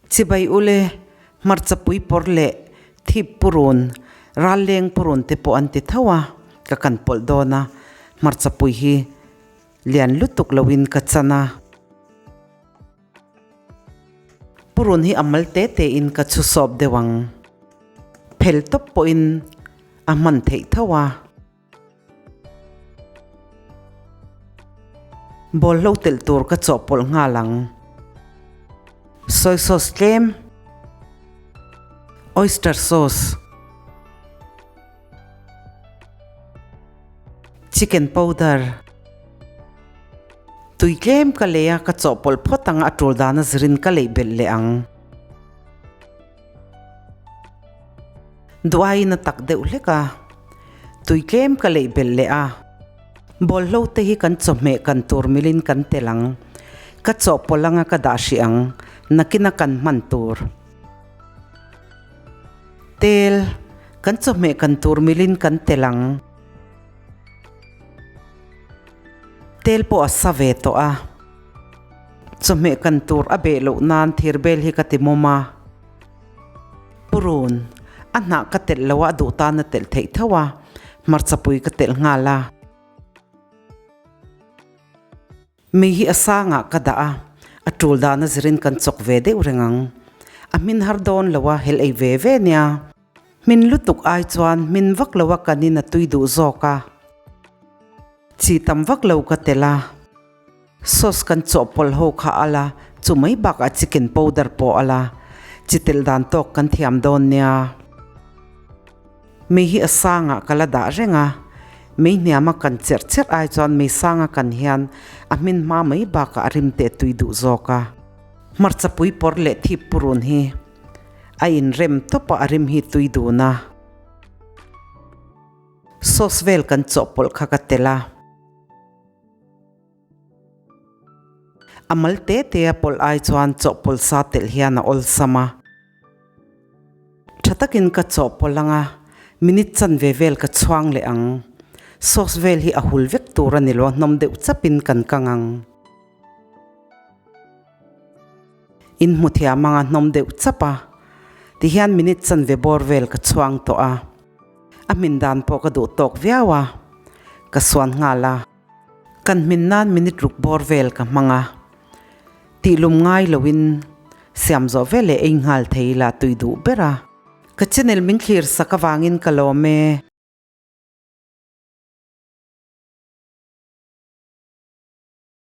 Chibai ule, hmarcha pui pawr leh thip purun, ral leng purun te pawh an ti tho a, ka kan pawlh dawn a, hmarcha pui hi lian lutuk loin ka chan a. Purun hi a mal te te in ka chhu sawp deuh ang. Phel tawp pawhin a hman theih tho a. Bawlhlo telh tur ka chawhpawlh nghal ang. Soy sauce tlem, oyster sauce, chicken powder, tui tlem ka lei a ka chawhpawlh phawt ang a tul dana zirin ka leih belh leh ang. Duaiin a tak deuh hlek a, tui tlem ka leih belh leh a. Bawlhlo te hi kan chawhmeh kan tur milin kan tel ang. Ka chawhpawlh anga ka dah hrih ang, nakina kan hman tur. Tel, kan chawhmeh kan tur milin kan tel ang. Tel pawh a sa ve tawh a. Chawhmeh kan tur a beh loh nan thirbel hi ka ti mawm a. Purun, a hnah ka telh lo a, a duh tan a telh theih tho a, hmarcha pui ka telh nghal a. Mei hi a sangah ka dah a, a tul dana zirin kan chawk ve deuh reng ang. A hmin har dawn lo a, helh ei ve ve nia. Hmin lutuk ai chuan hmin vak lo a kanin a tui duh zawk a. Chi tam vak lo ka telh a. Sauce kan chawhpawlh ho kha a la, chu mai bakah chicken powder pawh a la. Chi telh dan tawk kan thiam dawn nia. Mei hi a sangah ka la dah reng a, mei hniama kan cherh cherh ai chuan mei sanga kan hian a hmin hma mai bakah a rim teh tui duh zawk a. Hmarcha pui pawr leh thip purun hi a inrem tawp a, a rim hi tui dun a. Sauce vel kan chawhpawlh kha ka telh a. A mal te te a pawlh ai chuan chawhpawlh sa telh hian a awlsam a. Tha takin ka chawhpawlh ang a, minute chanve vel ka chhuang leh ang. Sauce vel hi a hul vek tur a ni lo a, hnawm deuh chapin kan kang ang. In hmu thiam ang a, hnawm deuh chap a. Tihian minute chanve bawr vel ka chhuang tawh a. A hmin dan pawh ka duh tawk viau a, ka suan nghal a. Kan hmin nan minute ruk bawr vel ka hmang a, tihlum ngai loin siam zawh vel leh ei nghal thei la tui duh ber a. Ka channel min thlir sak avangin ka lawm e.